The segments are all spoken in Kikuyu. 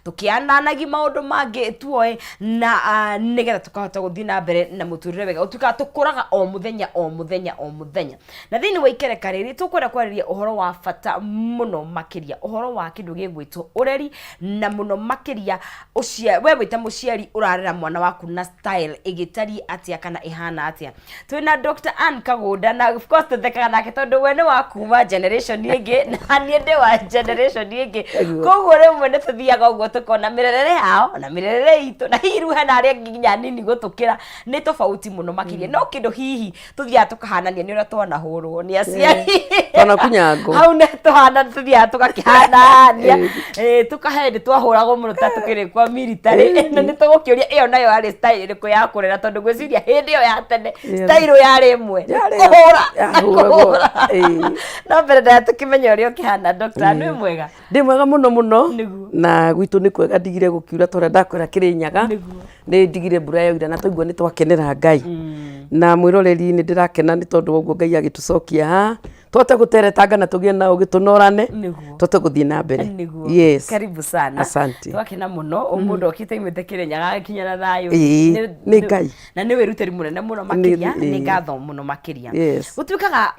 Tũkĩananagia maũndũ mangĩ tuoe na nĩgetha tũkahota gũthiĩ na mbere na mũtũrĩre wega. Gũtuĩkaga tũkũraga o mũthenya, o mũthenya, o mũthenya. Na thĩinĩ wa ikereka rĩrĩ tũkwenda kwarĩria ũhoro wa bata mũno makĩria, ũhoro wa kĩndũ gĩgwĩtwo ũreri, na mũno makĩria we wĩ ta mũciari ũrarera mwana waku na style ĩgĩtariĩ atĩa kana ĩhana atĩa. Twĩna Dr. Ann Kagunda, na of course tũthekaga nake tondũ we nĩ wa kuma generation ĩngĩ na niĩ ndĩ wa generation ĩngĩ. Koguo rĩmwe nĩ tũthiaga ũguo tũkona mĩrerere yao na mĩrerere itũ, na hihi rĩu hena arĩa angĩ nginya nini gũtũkĩra, nĩ tofauti mũno makĩria. No kĩndũ hihi tũthiaga tũkahanania nĩ ũrĩa twanahũrwo nĩ aciari. Twanakunyangwo. Hau nĩ tũhana tũthiaga tũgakĩhanania. Tũkahe nĩ twahũragwo mũno ta tũkĩrĩ kwa military. Na nĩ tũgũkĩũria ĩyo nayo yarĩ style ĩrĩkũ ya kũrera, tondũ ngwĩciria hĩndĩ ĩyo ya tene style yarĩ ĩmwe. Kũhũra na Yahũragwo, kũhũra. No mbere ndaya tũkĩmenya ũrĩa ũkĩhana, Dr. Nĩ mwega? Ndĩ mwega mũno mũno. Nĩguo. Na gwitũ nĩ kwega, ndigire gũkiura tũrĩa ndakwĩra Kĩrĩnyaga. Nĩ ndigire mbura yaura na twaigua nĩ twakenera Ngai. Na mwĩroreri, nĩ ndĩrakena nĩ tondũ wa ũguo Ngai agĩtũcokia haha tũhote gũteretanga na tũgĩe na ũgĩ, tũnorane, tũhote gũthiĩ na mbere. Yes. Karibu sana. Asante. Twakena mũno mũndũ okĩte imĩte Kĩrĩnyaga agĩkinya na thayũ. Ĩĩ, nĩ Ngai. Na nĩ wĩrutĩri mũnene mũno makĩria, nĩ ngatho mũno makĩria. Gũtuĩkaga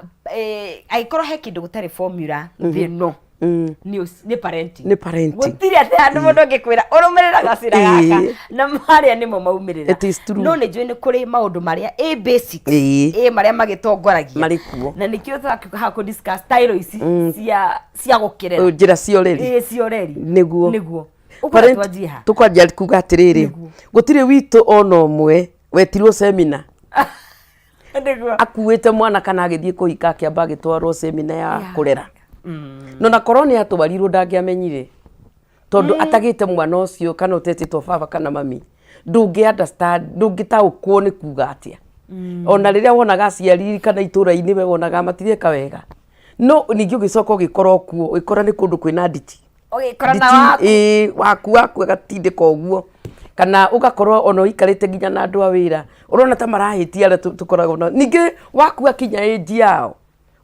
angĩkorwo he kĩndũ gũtarĩ formula thĩ ĩno, nĩ parenting. Nĩ parenting. Gũtirĩ atĩ handũ mũndũ angĩkwĩra ũrũmĩrĩra gacĩra gaka na marĩa nĩmo maumĩrĩra. It is true. No nĩ njũĩ nĩ kũrĩ maũndũ marĩa ĩ basics, ĩ marĩa magĩtongoragia Marĩ kuo. Na nĩkĩo tũrakiuga haha kũ discuss style ici cia gũkĩrera. Njĩra cia ũreri. Ĩ, cia ũreri. Nĩguo. Nĩguo ũkwenda twanjie ha? Tũkwanjia kuga atĩrĩrĩ, gũtirĩ witũ ona ũmwe wetirwo semina akuĩte mwana kana agĩthiĩ kũhika akĩamba agĩtwarwo semina ya kũrera. No na korwo nĩ atwarirwo, ndangĩamenyire, tondũ atagĩte mwana ũcio kana ũtetĩtwo baba kana mami, ndũngĩ understand, ndũngĩtaũkwo nĩ kuga atĩa. Ona rĩrĩa wonaga aciari kana itũra-inĩ, we wonaga matireka wega, no ningĩ ũgĩcoka ũgĩkora kuo, ũgĩkora nĩ kũndũ kwĩna nditi. Ũgĩkora na Nditi, waku. Ĩĩ, waku waku agatindĩka ũguo, kana ũgakorwo ona ũikarĩte nginya na andũ a wĩra, ũrona ta marahĩtia arĩa tũkoragwo nao. Ningĩ waku akinya ĩnji yao,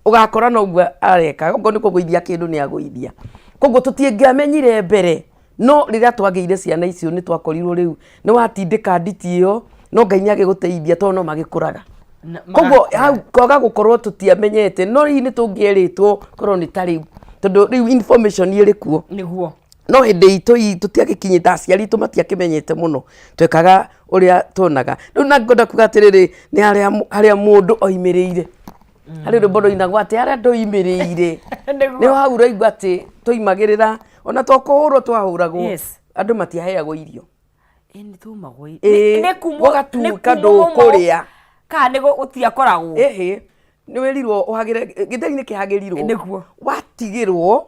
ũgakora noguo areka, okorwo nĩ kũgũithia kĩndũ nĩ agũithia. Koguo tũtingĩamenyire mbere, no rĩrĩa twagĩire ciana icio nĩ twakorirwo rĩu nĩ watindĩka nditi ĩyo, no Ngai nĩ agĩgũteithia tondũ no magĩkũraga. Koguo magakũra. Hau kwaga gũkorwo tũtiamenyete, no hihi nĩ tũngĩerĩtwo korwo nĩ ta rĩu, tondũ rĩu information ĩrĩ kuo. No hĩndĩ itũ tũtiagĩkinyĩte, aciari itũ matiakĩmenyete mũno, twekaga ũrĩa tuonaga rĩu. Na ngwenda kuga atĩrĩrĩ, nĩ harĩa mũndũ oimĩrĩire, harĩ rwĩmbo rũinagwo atĩ harĩa ndoimĩrĩire. Nĩho hau ũraigua atĩ tũimagĩrĩra ona to kũhũrwo twahũragwo. Andũ matiaheagwo irio. Ĩ, nĩ tumagwo. Ĩĩ, Nĩ kumwo. Gũgatuĩka ndũkũrĩa. Kana nĩ gũtiakoragwo. Ĩhĩ, nĩ wĩrirwo ũhagĩre gĩtheri, nĩ kĩhagĩrirwo. Watigĩrwo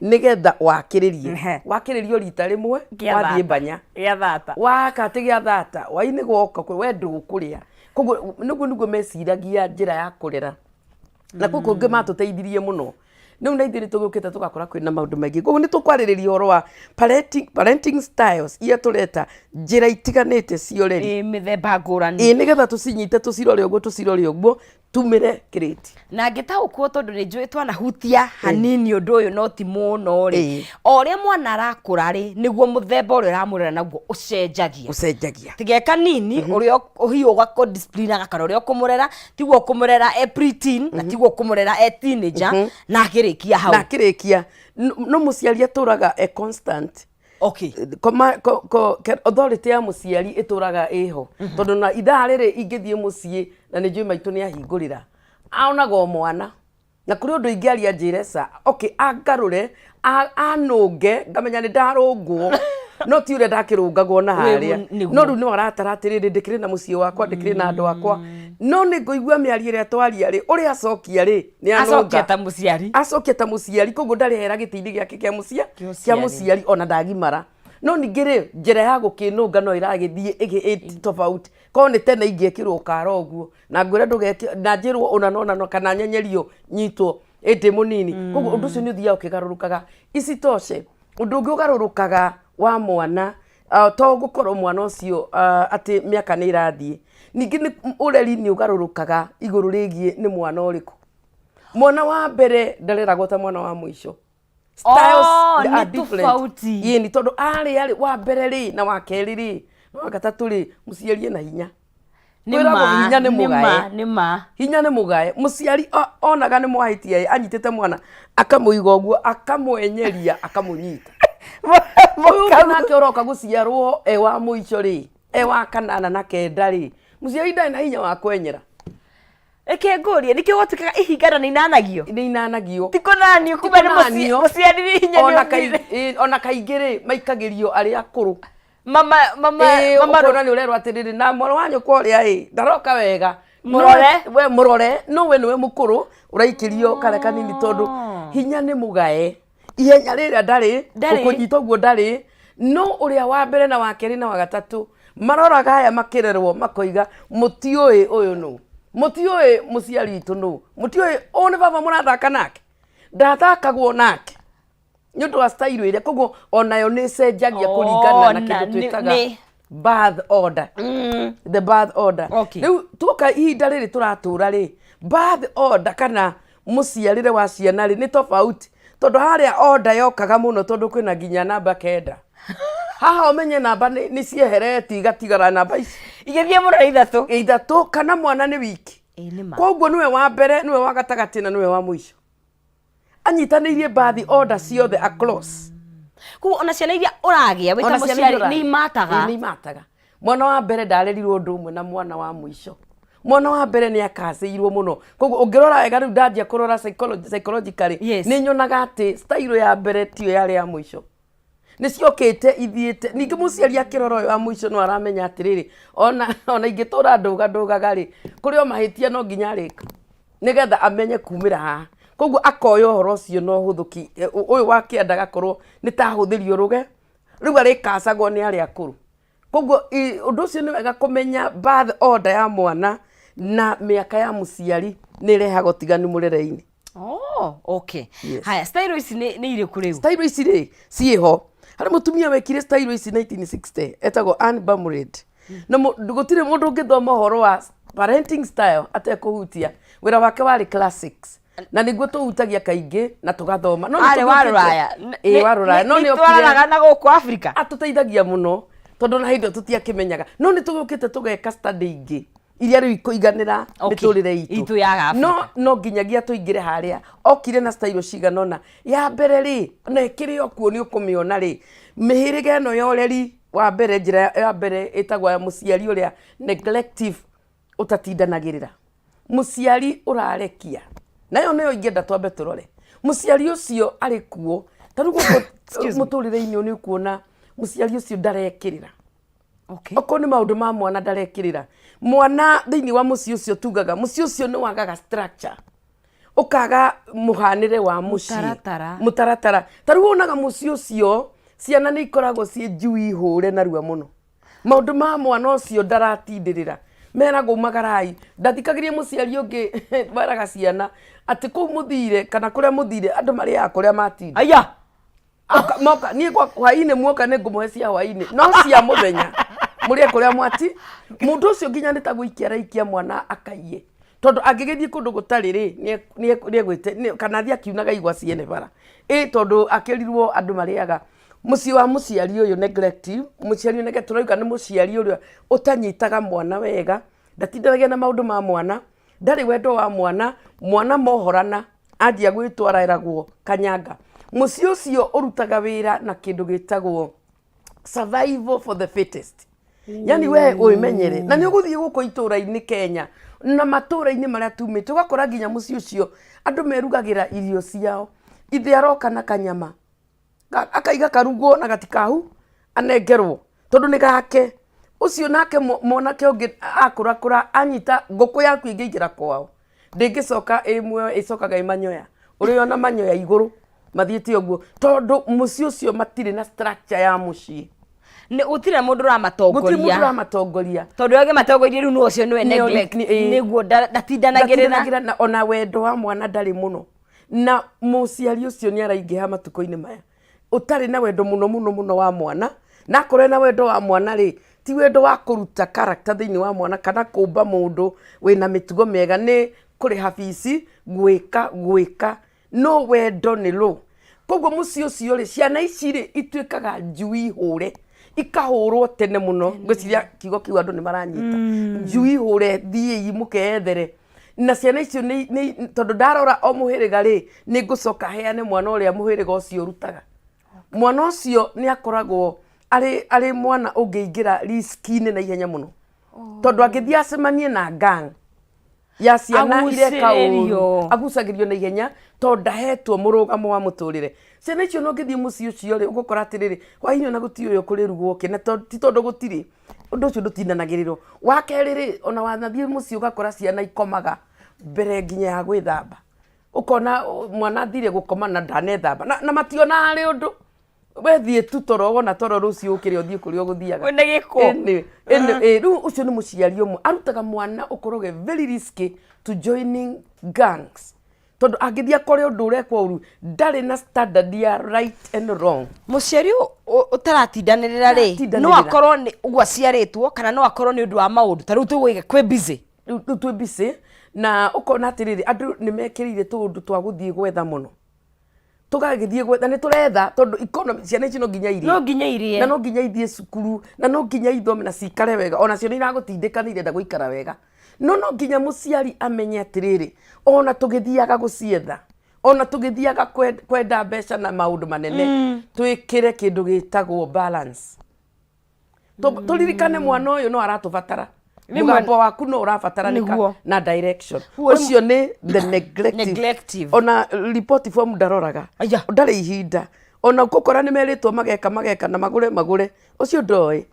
nĩgetha wakĩrĩrie. Wakĩrĩrio rita rĩmwe, Gĩa wathiĩ thata. mbanya. Gĩa thata. Waka atĩ gĩa thata wainĩ gwoka we ndũkũrĩa. Koguo nĩguo meciragia njĩra ya kũrera, na kũu kũngĩ matũteithirie mũno. Rĩu na ithuĩ nĩ tũgĩũkĩte tũgakora kwĩna maũndũ maingĩ. Koguo nĩ tũkwarĩrĩria ũhoro wa parenting styles iria tũreta njĩra itiganĩte cia ũreri. Ĩ, mĩthemba ngũrani. Ĩ, nĩgetha tũcinyite, tũcirore ũguo, tũcirore ũguo, tumĩre kĩrĩti. Na ngĩtaũkwo, tondũ nĩ njũĩ twanahutia hanini ũndũ ũyũ no ti mũno rĩ, o ũrĩa mwana arakũra rĩ, nĩguo mũthemba ũrĩa ũramũrera naguo ũcenjagia. Ũcenjagia. Tiga kanini ũrĩa ũhiũ ũgakũ-disciplinaga kana ũrĩa ũkũmũrera, tiguo ũkũmũrera e preteen, na tiguo ũkũmũrera e teenager na akĩrĩkia hau. Na akĩrĩkia. No mũciari atũraga e constant. Authority ya mũciari ĩtũraga ĩho, tondũ na ithaa rĩrĩ ingĩthiĩ mũciĩ na nĩ njũĩ maitũ nĩ ahingũrĩra, onaga o mwana, na kũrĩ ũndũ ingĩaria njĩre ca okay, angarũre, anũnge, ngamenya nĩ ndarũngwo, no ti ũrĩa ndakĩrũngagwo na harĩa. No rĩu nĩ aratara atĩrĩrĩ, ndĩkĩrĩ na mũciĩ wakwa, ndĩkĩrĩ na andũ akwa, no nĩ ngũigua mĩario ĩrĩa twaria rĩ, ũrĩa acokia rĩ, nĩ acokia anũnga. Ta mũciari. Acokia ta mũciari, koguo ndarehera gĩtĩ-inĩ gĩake kĩa mũcia Kĩa kĩa ũciari. Mũciari ona ndagimara, no ningĩ rĩ, njĩra ya gũkĩnũnga no ĩragĩthiĩ tofauti. Korwo nĩ tene ingĩekĩrwo kara ũguo na ngwĩre ndũgeke na njĩrwo ũna na ũna kana nyenyerio nyitwo ĩndĩ mũnini. Koguo ũndũ ũcio nĩ ũthiaga ũkĩgarũrũkaga. Isitoshe, ũndũ ũngĩ ũgarũrũkaga wa mwana, to gũkorwo mwana ũcio atĩ mĩaka nĩ ĩrathiĩ, ningĩ nĩ ũreri nĩ ũgarũrũkaga igũrũ rĩgiĩ nĩ mwana ũrĩkũ. Mwana wa mbere ndareragwo ta mwana wa mũico. Styles Oh, are nĩ different. tofauti. Ĩĩ, nĩ tondũ arĩ arĩ wa mbere rĩ na wa kerĩ rĩ na wa gatatũ rĩ, mũciari ena hinya. Nĩ Kwĩragwo ma, hinya nĩ nĩ ma, mũgae. nĩ ma. Hinya nĩ mũgae. Mũciari onaga nĩ mwahĩtia ĩ, anyitĩte mwana akamũiga ũguo, akamwenyeria, akamũnyita. Ũyũ ũngĩ nake ũroka gũciarwo e wa mũico rĩ, e wa kanana na kenda rĩ, mũciari ndarĩ na hinya wa kwenyera. Reke ngũrie, nĩkĩo gwatuĩkaga ihinga na nĩ inanagio? Nĩ inanagio. Ti kũnanio kumbe nĩ kũnanio. mũciari nĩ hinya nĩ Ona ũthire. ona kaingĩ rĩ, maikagĩrio arĩa akũrũ. Mama, mama, Ĩĩ, mama ũkona nĩ ũrerwo atĩrĩrĩ, na mwana wa nyũkwa ũrĩa ĩ, ndaroka wega. Mũrore. We mũrore, no we nĩwe mũkũrũ, ũraikĩrio karĩa kanini tondũ hinya nĩ mũgae. Ihenya rĩrĩa ndarĩ, Ndarĩ. ũkũnyita ũguo ndarĩ, no ũrĩa wa mbere na wa kerĩ na wa gatatũ, maroraga aya makĩrerwo makoiga, mũtiũĩ ũyũ nũ, mũtiũĩ mũciari witũ nũ, mũtiũĩ ũyũ nĩ baba mũrathaka nake, ndathakagwo nake. Nĩ ũndũ wa style ĩrĩa, koguo onayo nĩ ĩcenjagia Oh, kũringana na na kĩndũ twĩtaga birth order. The birth order. Rĩu tuoka ihinda rĩrĩ tũratũra rĩ, birth order kana mũciarĩre wa ciana rĩ, nĩ tofauti. Tondũ harĩa order yokaga mũno tondũ kwĩna nginya namba kenda. Haha ũmenye namba nĩ cieherete igatigara namba ici. Igĩthiĩ mũno na ithatũ. Ithatũ kana mwana nĩ wiki. Ĩĩ nĩ ma. Koguo nĩwe wa mbere, nĩwe wa gatagatĩ na nĩwe wa mũico. Anyitanĩirie birth order ciothe across. Koguo ona ciana iria ũragĩa wĩ ta Ona ciana iria mũciari ũragĩa. nĩ imataga. Ĩĩ, nĩ imataga. Mwana wa mbere ndarerirwo ũndũ ũmwe na mwana wa mũico. Mwana wa mbere nĩ akacĩirwo mũno. Koguo ũngĩrora wega rĩu ndanjia kũrora psychologically, nĩ nyonaga atĩ style ya mbere tiyo yarĩ ya mũico. Nĩ ciokĩte ithiĩte. Ningĩ mũciari akĩrora ũyũ wa mũico no aramenya atĩrĩrĩ, ona ingĩtũra ndũga ndũgaga rĩ, kũrĩ o mahĩtia no nginya arĩka nĩgetha amenye kumĩra haha. Koguo akoya ũhoro ũcio na ũhũthũ ũyũ wa kĩanda agakorwo nĩ ta ahũthĩrio rũge, rĩu arĩkacagwo nĩ arĩa akũrũ. Koguo ũndũ ũcio nĩ wega kũmenya birth order ya mwana na mĩaka ya mũciari nĩ ĩrehaga ũtiganu mũrere-inĩ. Oh, okay. Yes. Haya, style ici nĩ irĩkũ rĩu? Style ici rĩ, ciĩho. Harĩ mũtumia wekire style ici 1960, etagwo Anne Bamredd. Na gũtirĩ mũndũ ũngĩthoma ũhoro wa parenting style atekũhutia. Wĩra wake warĩ classics. Na nĩguo tũhutagia kaingĩ na tũgathoma. No nĩ Arĩ wa tũgĩũkĩte- rũraya. Ĩĩ, wa rũraya. No nĩ okire- Twararaga na gũkũ Afrika. Atũteithagia mũno tondũ na hĩndĩ ĩyo tũtiakĩmenyaga. No nĩ tũgĩũkĩte tũgeka study ingĩ iria rĩu ikũiganĩra mĩtũrĩre itũ. Itũ ya Afrika. No, no nginyagia tũingĩre harĩa. Okire na style cigana ũna. Ya mbere rĩ, na ĩkĩrĩ o kuo nĩ ũkũmĩona rĩ, mĩhĩrĩga ĩno ya ũreri wa mbere, njĩra ya mbere ĩtagwo ya mũciari ũrĩa neglective ũtatindanagĩrĩra. Mũciari ũrarekia. Nayo nĩyo ingĩenda twambe tũrore. Mũciari ũcio arĩ kuo, ta rĩu gũkũ Excuse me. mũtũrĩre-inĩ ũyũ nĩ ũkuona mũciari ũcio ndarekĩrĩra. Okay. Okorwo nĩ maũndũ ma mwana ndarekĩrĩra. Mwana thĩinĩ wa mũciĩ ũcio tugaga, mũciĩ ũcio nĩ wagaga structure. Ũkaga mũhanĩre wa mũciĩ. Mũtaratara. Mũtaratara. Ta rĩu wonaga mũciĩ ũcio, ciana nĩ ikoragwo ciĩ njui hũre narua mũno. Maũndũ ma mwana ũcio ndaratindĩrĩra. Meragwo umagarai. Ndathikagĩrĩria mũciari ũngĩ weraga ciana atĩ kũu mũthire kana kũrĩa mũthire andũ marĩaga kũrĩa matinda. Aya. Oka, moka, niĩ kwa hwainĩ muoka nĩ ngũmũhe cia hwainĩ, no cia mũthenya mũrĩe kũrĩa mwati. Mũndũ ũcio nginya nĩ ta gũikia araikia mwana akaiye. Tondũ angĩgĩthiĩ kũndũ gũtarĩ rĩ, nĩ egwĩte, kana athiĩ akiunaga igwa ciene bara. Ĩ tondũ akĩrirwo andũ marĩaga. Mũciĩ wa mũciari ũyũ neglective, mũciari ũyũ nĩke tũrauga nĩ mũciari ũrĩa ũtanyitaga mwana wega, ndatindanagia na maũndũ ma mwana, ndarĩ wendo wa mwana, mwana mohorana, anjia gwĩtwara eragwo kanyanga. Mũciĩ ũcio ũrutaga wĩra na kĩndũ gĩtagwo survival for the fittest. Yani we wĩmenyere. Na nĩ ũgũthiĩ gũkũ itũra-inĩ Kenya, na matũra-inĩ marĩa tumĩte, ũgakora nginya mũciĩ ũcio andũ merugagĩra irio ciao. Ithe aroka na kanyama, akaiga karugwo na gatikahu, anengerwo, tondũ nĩ gake. Ũcio nake mwanake ũngĩ akũrakũra, anyita ngũkũ yaku ĩngĩingĩra kwao, ndĩngĩcoka ĩ muoyo, ĩcokaga ĩ manyoya. Ũrĩona manyoya igũrũ, mathiĩte ũguo. Tondũ mũciĩ ũcio matirĩ na structure ya mũciĩ. Nĩ gũtirĩ mũndũ ũramatongoria. Gũtirĩ mũndũ ũramatongoria. Tondũ ũrĩa ũngĩmatongoria rĩu nĩ ũcio nĩwe Nĩo, neglect. nĩ, ĩĩ. Nĩguo ndatindanagĩrĩra. Ndatindanagĩrĩra na ona wendo wa mwana ndarĩ mũno. Na mũciari ũcio nĩ araingĩha matukũ-inĩ maya. Ũtarĩ na wendo mũno mũno mũno wa mwana. Na akorwo ena wendo wa mwana rĩ, ti wendo wa kũruta character thĩinĩ wa mwana kana kũmba mũndũ wĩna mĩtugo mĩega, nĩ kũrĩha bici, gwĩka, gwĩka. No wendo nĩ low. Koguo mũciĩ ũcio rĩ, ciana ici rĩ ituĩkaga njui hũre, ikahũrwo tene mũno. Ngwĩciria kiugo kĩu andũ nĩ maranyita. Njui hũre, thiĩi mũkeyethere. Na ciana icio nĩ, nĩ, tondũ ndarora o mũhĩrĩga rĩ, nĩ ngũcoka heane mwana ũrĩa mũhĩrĩga ũcio ũrutaga. Mwana ũcio nĩ akoragwo arĩ, arĩ mwana ũngĩingĩra risk-inĩ na ihenya mũno. Tondũ angĩthiĩ acemanie na gang ya ciana ireka ũru, Agucĩrĩrio. agucagĩrio na ihenya tondũ ndahetwo mũrũgamo wa mũtũrĩre. Ciana icio ona ũngĩthiĩ mũciĩ ũcio rĩ, ũgũkora atĩrĩrĩ, hwainĩ ona gũtirĩ ũrĩa ũkũrĩrugwo kĩ, na ti tondũ gũtirĩ, ũndũ ũcio ndũtindanagĩrĩrwo. Wa kerĩ rĩ, ona wanathiĩ mũciĩ ũgakora ciana ikomaga mbere nginya ya gwĩthamba. Ũkona mwana athire gũkoma na ndanethamba, na mationaga arĩ ũndũ. We thiĩ tu toro, wona toro rũciũ ũkĩre ũthiĩ kũrĩa ũgũthiaga. Wĩna gĩko. Ĩni, ĩni, ĩ, rĩu ũcio nĩ mũciari ũmwe arutaga mwana ũkorwo very risky to joining gangs, tondũ angĩthiĩ akore ũndũ ũrekwo ũru, ndarĩ na standard ya right and wrong. Mũciari ũtaratindanĩrĩra rĩ, Ndaratindanĩrĩra. no akorwo nĩ ũguo aciarĩtwo, kana no akorwo nĩ ũndũ wa maũndũ ta rĩu tũgũiga kwĩ busy. Rĩu twĩ busy, na ũkona atĩrĩrĩ, andũ nĩ mekĩrĩire tũũndũ twa gũthiĩ gwetha mũno. Tũgagĩthiĩ gwetha, nĩ tũretha tondũ economy, ciana ici no nginya irĩe. No nginya irĩe. Na no nginya ithiĩ cukuru, na no nginya ithome na cikare wega. Onacio nĩ iragũtindĩka, nĩ irenda gũikara wega. No no nginya mũciari amenye atĩrĩrĩ, ona tũgĩthiaga gũcietha, ona tũgĩthiaga kwenda mbeca na maũndũ manene, twĩkĩre kĩndũ gĩtagwo balance. Tũririkane mwana ũyũ no aratũbatara. Rĩmwe Mũgambo waku no ũrabataranĩka Nĩguo. na direction. Ũcio nĩ the neglective. Neglective. Ona report form ndaroraga. Aya. Ndarĩ ihinda. Ona ũgũkora nĩ merĩtwo mageka mageka na magũre magũre. Ũcio ndoĩ.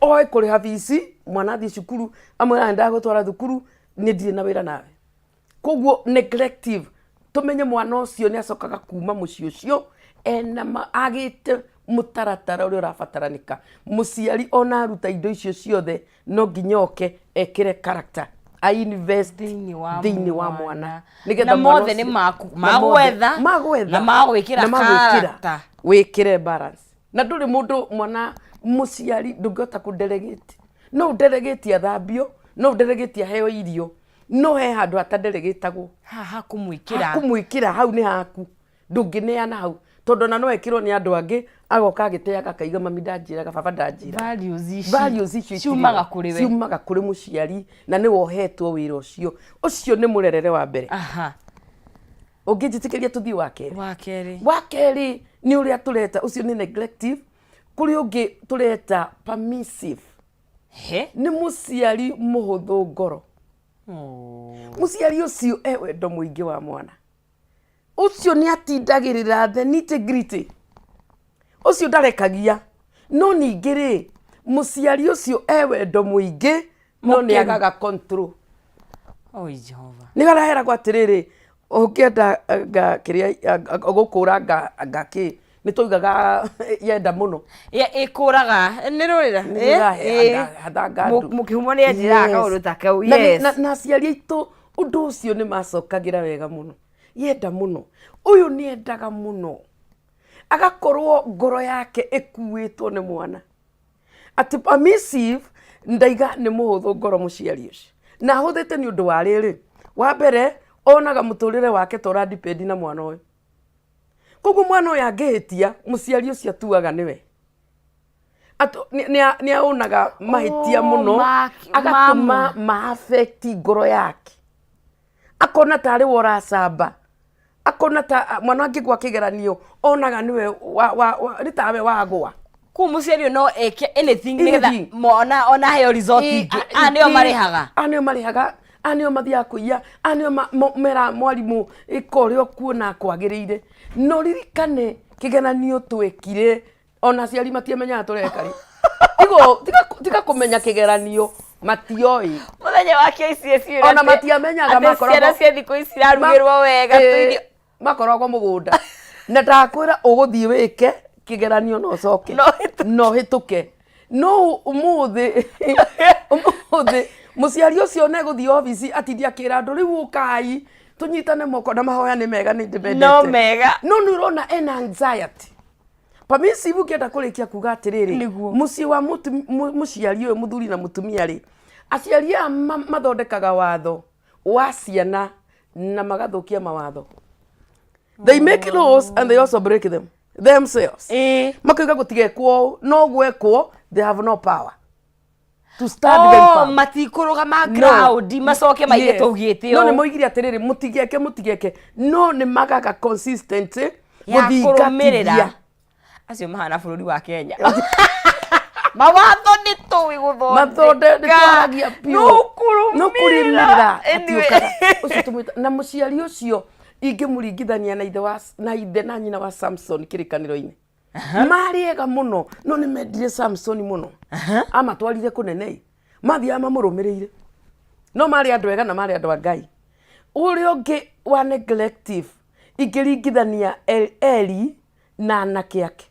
Oĩ kũrĩha bici, mwana athiĩ cukuru, amwĩra nĩ ndagũtwara thukuru, niĩ ndirĩ na wĩra nawe. Koguo neglective, tũmenye mwana ũcio nĩ acokaga kuma mũciĩ ũcio ena agĩte mũtaratara ũrĩa ũrabataranĩka. Mũciari ona aruta indo icio ciothe no nginya oke ekĩre character, a invest Thĩinĩ wa thĩinĩ wa mwana. mwana. Nĩgetha Na mwana mothe nĩ ũcio- ma na mothe- gwetha, ma gwetha, na ma gwĩkĩra na ma gwĩkĩra. character. Wĩkĩre balance. Na ndũrĩ mũndũ mwana mũciari ndũngĩhota kũ delegate. No ũ delegate athambio, no ũ delegate aheo irio, no he handũ hatadelegĩtagwo. Haha kũmwĩkĩra. Kũmwĩkĩra hau nĩ haku, ndũngĩneana hau, tondũ ona no ekĩrwo nĩ andũ angĩ, agoka agĩteaga akaiga mami ndanjĩraga, baba ndanjĩraga. Values ici Values icio itirĩ ciumaga ho. kũrĩ we. Ciumaga kũrĩ mũciari, na nĩwe ũhetwo wĩra ũcio. Ũcio nĩ mũrerere wa mbere. Ũngĩnjĩtĩkĩria tũthiĩ wa kerĩ. Wa kerĩ. Wa kerĩ nĩ ũrĩa tũreta, ũcio nĩ neglective, kũrĩ ũngĩ tũreta permissive. He? Nĩ mũciari mũhũthũ ngoro. Mũciari ũcio e wendo mũingĩ wa mwana. Ũcio nĩ atindagĩrĩra the nitty gritty. Ũcio ndarekagia. No ningĩ rĩ, mũciari ũcio e wendo mũingĩ, no nĩ Mũkĩru. agaga control. Oi Jehova. Nĩ araheragwo atĩrĩrĩ, ũngĩenda nga kĩrĩa gũkũra nga nga kĩ, nĩ twaugaga yenda mũno. Ya, ĩkũraga nĩ rũrĩra. Nĩ rũrahe hathanga andũ. Mũkĩhumo nĩ anjĩraga Yes. kaũndũ ta kau. Na Yes. na aciari aitũ ũndũ ũcio nĩ macokagĩra wega mũno. Yenda mũno. Ũyũ nĩ endaga mũno. Agakorwo ngoro yake ĩkuĩtwo nĩ mwana. Atĩ permissive ndaiga nĩ mũhũthũ ngoro mũciari ũcio. Na ahũthĩte nĩ ũndũ wa rĩrĩ, wa mbere onaga mũtũrĩre wake ta ũra depend na mwana ũyũ. Koguo mwana ũyũ angĩhĩtia, mũciari ũcio atuaga nĩwe. Nĩ aonaga mahĩtia Oh, mũno, agatũma ma affect ngoro yake. Akona tarĩ we ũracamba. Akona ta mwana angĩgwa kĩgeranio, onaga nĩwe nĩ tawe wagwa. Kũu mũciari ũyũ no eke anything nĩgetha Anything. mwana ona aheo result ingĩ. Aya nĩo marĩhaga. Aya nĩo marĩhaga, aya nĩo mathiaga kũiya, aya nĩo mera mwarimũ ĩka ũrĩa ũkuona kwagĩrĩire. Na ũririkane kĩgeranio twekire ona aciari matiamenyaga tũreka rĩ. Tiga kũmenya kĩgeranio matioĩ. Mũthenya wa KCSE Ona matiamenyaga atĩ makoragwo ciana cia thikũ ici irarugĩrwo wega tũirio. Makoragwo mũgũnda. Na ndakwĩra ũgũthiĩ wĩke kĩgeranio no ũcoke. No ũhĩtũke. No ũhĩtũke. No ũmũthĩ mũciari ũcio nĩ egũthiĩ obici atinde akĩra andũ rĩu ũkai tũnyitane moko na mahoya nĩ mega nĩ ndĩmendete. No mega. No nĩ ũrona ena anxiety. Permissive ũngĩenda kũrĩkia kuga atĩrĩrĩ, Nĩguo. mũciĩ wa mũciari ũyũ mũthuri na mũtumia rĩ, aciari aya mathondekaga watho wa ciana na magathũkia mawatho. They make laws and they also break them themselves. Ĩĩ. Makauga gũtigekwo ũũ, no gwekwo. They have no power to stand very Oh, firm. matikũrũgama No. ground macoke maige Yes. tũugĩte No nĩ ũũ. moigire atĩrĩrĩ, mũtigeke, mũtigeke, no nĩ magaga consistent Ya kũrũmĩrĩra. gũthingatithia. Acio mahana bũrũri wa Kenya, mawatho nĩ tũĩ gũthondeka. Mathonde nĩ twaragia biũ. No no kũrũmĩrĩra. Anyway. Hatiũkaga. Ũcio tũmwĩta na mũciari ũcio ingĩmũringithania na ithe wa na ithe na nyina wa Samson kĩrĩkanĩro-inĩ. Marĩ ega mũno, no nĩ mendire Samson mũno, amatwarire kũnene ĩ mathiaga mamũrũmĩrĩire, no marĩ andũ ega na marĩ andũ a Ngai. Ũrĩa ũngĩ wa neglective ingĩringithania Eli na anake ake.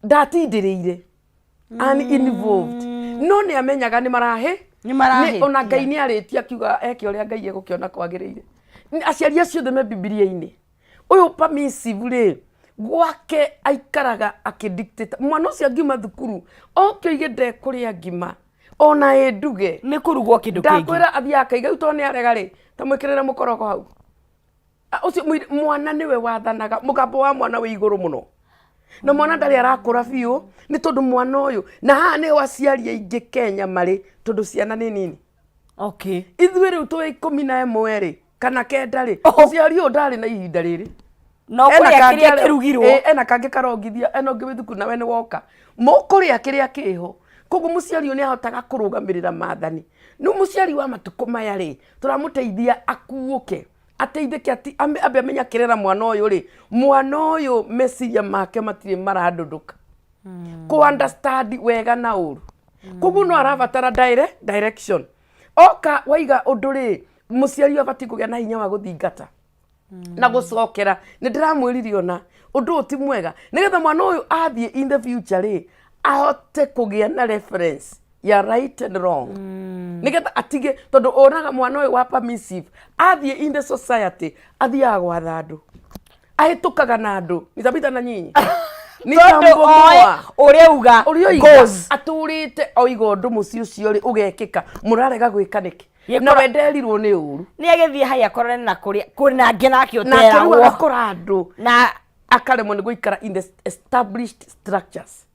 Ndatindĩrĩire, uninvolved, no nĩ amenyaga nĩ marahĩ. Nĩ marahĩtia. Ona Ngai nĩ arĩtie akiuga eke ũrĩa Ngai egũkĩona kwagĩrĩire. Aciari acio othe me Bibilia-inĩ, ũyũ permissive rĩ, gwake aikaraga akĩdictate. Mwana ũcio angiuma thukuru oke oige ndekũrĩa ngima ona ĩ nduge, nĩ kũrugwo kĩndũ kĩngĩ. Ndakwĩra athiaga akaiga rĩu tondũ nĩ arega rĩ, ta mwĩkĩrĩre mũkorogo hau. Ũcio mwana nĩwe wathanaga, mũgambo wa mwana wĩ igũrũ mũno, na mwana ndarĩ arakũra biũ, nĩ tondũ mwana ũyũ na haha nĩho aciari aingĩ Kenya marĩ, tondũ ciana nĩ nini. Ithuĩ rĩu twĩ 11 rĩ, kana 9 rĩ, mũciari ũyũ ndarĩ na ihinda rĩrĩ. No Ena kũrĩa kangĩ kĩrĩa kĩrugirwo. Ena kangĩ karongithia, ena ũngĩ wĩ thukuru, nawe nĩ woka mũkũrĩa kĩrĩa kĩho. Koguo mũciari ũyũ nĩ ahotaga kũrũgamĩrĩra mathani. Nĩ mũciari wa matukũ maya rĩ, tũramũteithia akuũke, ateithĩke, ambe amenye akĩrera mwana ũyũ rĩ, mwana ũyũ meciria make matirĩ marandũndũka kũ understand wega na ũru, koguo no arabatara direction. Oka waiga ũndũ rĩ, mũciari ũyũ abatiĩ kũgĩa na hinya wa gũthingata na gũcokera, nĩ ndĩramwĩrire ona ũndũ ũyũ ti mwega, nĩgetha mwana ũyũ athiĩ in the future rĩ, ahote kũgĩa na reference ya right and wrong, nĩgetha atige, tondũ onaga mwana ũyũ wa permissive athiĩ in the society athiaga gwatha andũ, ahĩtũkaga na andũ, nitapita na nyinyi. Tondũ oĩ Nitambomoa. Ũrĩa uga ũrĩa oiga. Goes. Atũrĩte oiga ũndũ mũciĩ ũcio rĩ, ũgekĩka, mũrarega gwĩka nĩkĩ? Na we nderirwo nĩ ũru. Nĩ agĩthiĩ haya akorane na kũrĩa kũrĩ nangĩ nake. Nake rĩu ũteragwo. Agakora andũ na akaremwo nĩ gũikara in the established structures.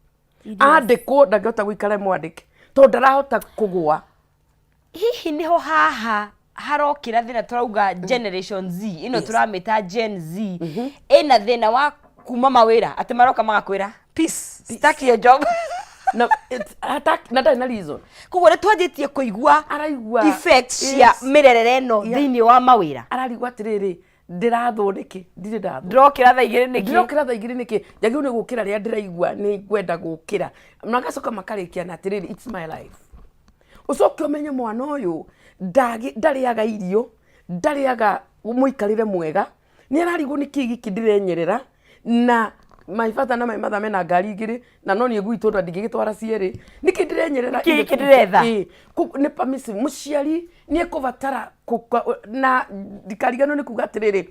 Andĩkwo ndangĩhota gũikara mwandĩke tondũ ndarahota kũgũa. Hihi nĩho haha harokĩra thĩna tũrauga Generation Z ĩno, tũramĩta Gen Z, ĩna thĩna wa kuma mawĩra, atĩ maroka magakwĩra, "Peace, start your job." Na na ndarĩ na reason. Koguo nĩ twanjĩtie kũigua araigua effects cia mĩrerere ĩno thĩinĩ wa mawĩra. Ararigwo atĩrĩrĩ, ndĩrathwo nĩkĩ? Ndirĩ ndathwo. Ndĩrokĩra thaa 2 nĩkĩ? Ndĩrokĩra thaa 2 nĩkĩ? Njagĩrĩirwo nĩ gũkĩra rĩrĩa ndĩraigua nĩ ngwenda gũkĩra. Magacoka makarĩkia na atĩrĩrĩ, "It's my life." Ũcoke ũmenye mwana ũyũ ndarĩaga irio, ndarĩaga mũikarĩre mwega, nĩ ararigwo nĩ kĩĩ gĩkĩ ndĩrenyerera, na my father na my mother mena ngari 2, na no niĩ gwitũ na ndingĩgĩtwara cierĩ, nĩkĩ ndĩrenyerera? Nĩkĩ gĩkĩ ndĩretha? Ĩĩ, nĩ permissive. Mũciari nĩ ekũbatara na ndikariganĩrwo nĩ kuga atĩrĩrĩ,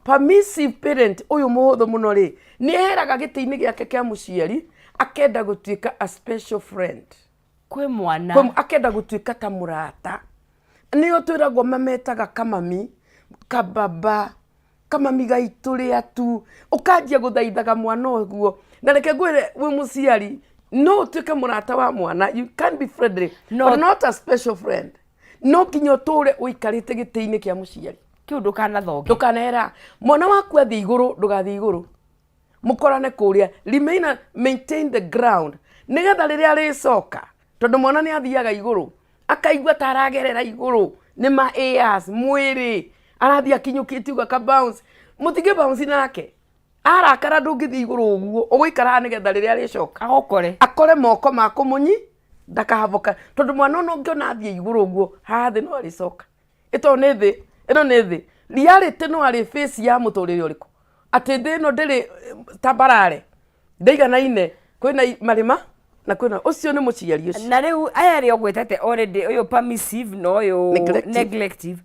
permissive parent ũyũ mũhũthũ mũno rĩ, nĩ eheraga gĩtĩ-inĩ gĩake kĩa mũciari, akenda gũtuĩka a special friend kwĩ mwana. Akenda gũtuĩka ta mũrata. Nĩo twĩragwo mametaga kamami, kababa, kamami gaitũ rĩa tu, ũkanjia gũthaithaga mwana ũguo. Na reke ngwĩre, wĩ mũciari no ũtuĩke mũrata wa mwana, you can be friendly, No. but not a special friend. No nginya ũtũre ũikarĩte gĩtĩ-inĩ kĩa mũciari. Kĩu ndũkanathonge. Ndũkanera mwana waku athiĩ igũrũ, ndũgathiĩ igũrũ, mũkorane kũrĩa. Remain maintain the ground, nĩgetha rĩrĩa arĩcoka, tondũ mwana nĩ athiaga igũrũ akaigua ta aragerera igũrũ, nĩ ma airs mwĩrĩ arathiĩ akinyũkĩtie ũguo, aka bounce. Mũtingĩ bounce nake arakara, ndũngĩthiĩ igũrũ ũguo, ũgũikara haha nĩgetha rĩrĩa arĩcoka agũkore. Akore moko ma kũmũnyi ndakahaboka, tondũ mwana ona ũngĩona athiĩ igũrũ ũguo, haha thĩ no arĩcoka. Ĩtondũ nĩ thĩ ĩno, nĩ thĩ reality, no arĩ face ya mũtũrĩre ũrĩkũ, atĩ thĩ ĩno ndĩrĩ tambarare, ndĩiganaine, kwĩna marĩma na kwĩna ũcio nĩ mũciari ũcio. Na rĩu aya arĩa ũgwetete already, ũyũ permissive na ũyũ Neglective. neglective,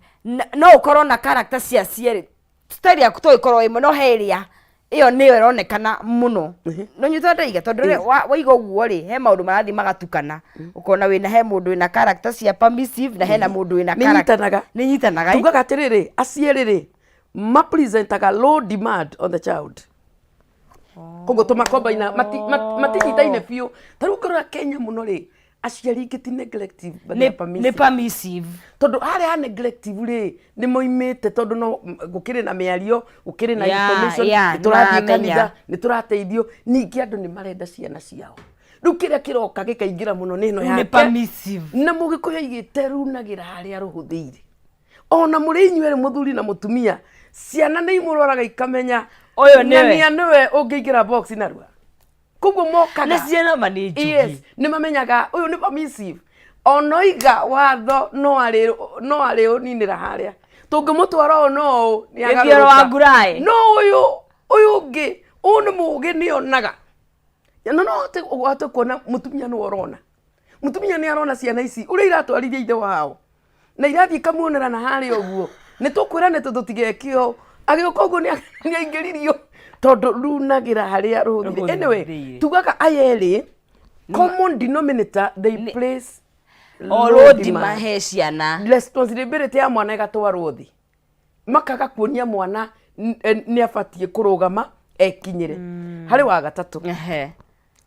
no ũkorwo na character cia cierĩ, style yaku to ĩkorwo ĩmwe, no he ĩrĩa ĩyo nĩyo ĩronekana mũno. No nyita ndaiga, tondũ rĩ, waiga ũguo rĩ, he maũndũ marathiĩ magatukana, ũkona wĩna he mũndũ wĩna character cia permissive na hena mũndũ wĩna Nĩ nyitanaga. Nĩ nyitanaga, ĩ? Tugaga atĩrĩrĩ, aciarĩ rĩ, Mapresentaga low demand on the child. Koguo tũmakombaina matinyitaine biũ. Ta rĩu ũngĩrora Kenya mũno rĩ, aciari aingĩ ti neglective but they are nĩ permissive. Permissive. Tondũ harĩa ha neglective rĩ, nĩ moimĩte tondũ no gũkĩrĩ na mĩario, gũkĩrĩ na information, nĩ tũrathiĩ nĩmaramenya. Kanitha, nĩ tũrateithio. Ningĩ andũ nĩ marenda ciana ciao. Rĩu kĩrĩa kĩroka gĩkaingĩra mũno nĩ ĩno Nĩ yake. Permissive. Na mũgĩkũyũ aigĩte runagĩra harĩa rũhũthĩire. Ona mũrĩ inyuerĩ mũthuri na mũtumia, ciana nĩ imũroraga ikamenya Ũyũ nĩwe. Ng'ania nĩwe ũngĩingĩra box narua. Koguo mokaga Na ciana ma nĩ njũgĩ. Yes, nĩ mamenyaga ũyũ nĩ permissive. Onoiga watho no arĩ no arĩũninĩra harĩa. Tũngĩmũtwara ũũ no ũũ nĩ Gĩthioro wa agarũrũka. nguraĩ. No ũyũ ũyũ ũngĩ, ũyũ nĩ mũũgĩ nĩ onaga. Na no ũhote ũhote kuona mũtumia nĩwe ũrona. Mũtumia nĩ arona ciana ici ũrĩa iratwarithia ithe wao. Na irathiĩ ikamuonera na harĩa ũguo. Nĩ tũkwĩranĩte tũtigeke ũũ. Agĩũka ũguo nĩ aingĩririo tondũ runagĩra harĩa rũhũthĩire. Anyway, Rũhũthĩire. tugaga aya erĩ common denominator, they place o low rũndi demand. Mahe ciana Responsibility ya mwana ĩgatwarwo thĩ, makaga kuonia mwana nĩ abatiĩ kũrũgama ekinyĩre. Harĩ wa gatatũ.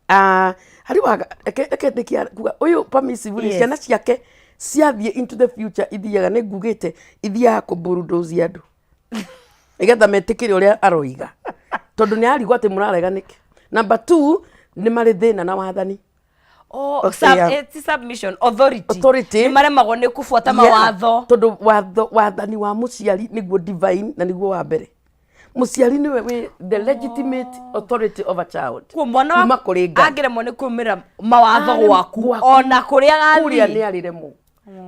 Ah, harĩ wa reke ndĩkia kuga ũyũ permissive rĩ, ciana ciake ciathiĩ into the future ithiaga, nĩ ngugĩte, ithiaga kũbulldoze andũ nĩgetha metĩkĩre ũrĩa aroiga, tondũ nĩ arigwo atĩ mũrarega nĩkĩ. Number two, nĩ marĩ thĩna na wathani. Oh, Okay, yeah. ti submission, authority. Authority. Nĩ maremagwo nĩ kũbuata mawatho. Tondũ watho, wathani wa mũciari nĩguo divine na nĩguo wa mbere. Mũciari nĩwe wĩ the legitimate authority of a child. Kuo mwana kuma kũrĩ Ngai. Angĩremwo nĩ kũrũmĩrĩra mawatho Arĩ gwaku gwaku. ona kũrĩa kũrĩa agathiĩ nĩ arĩremwo.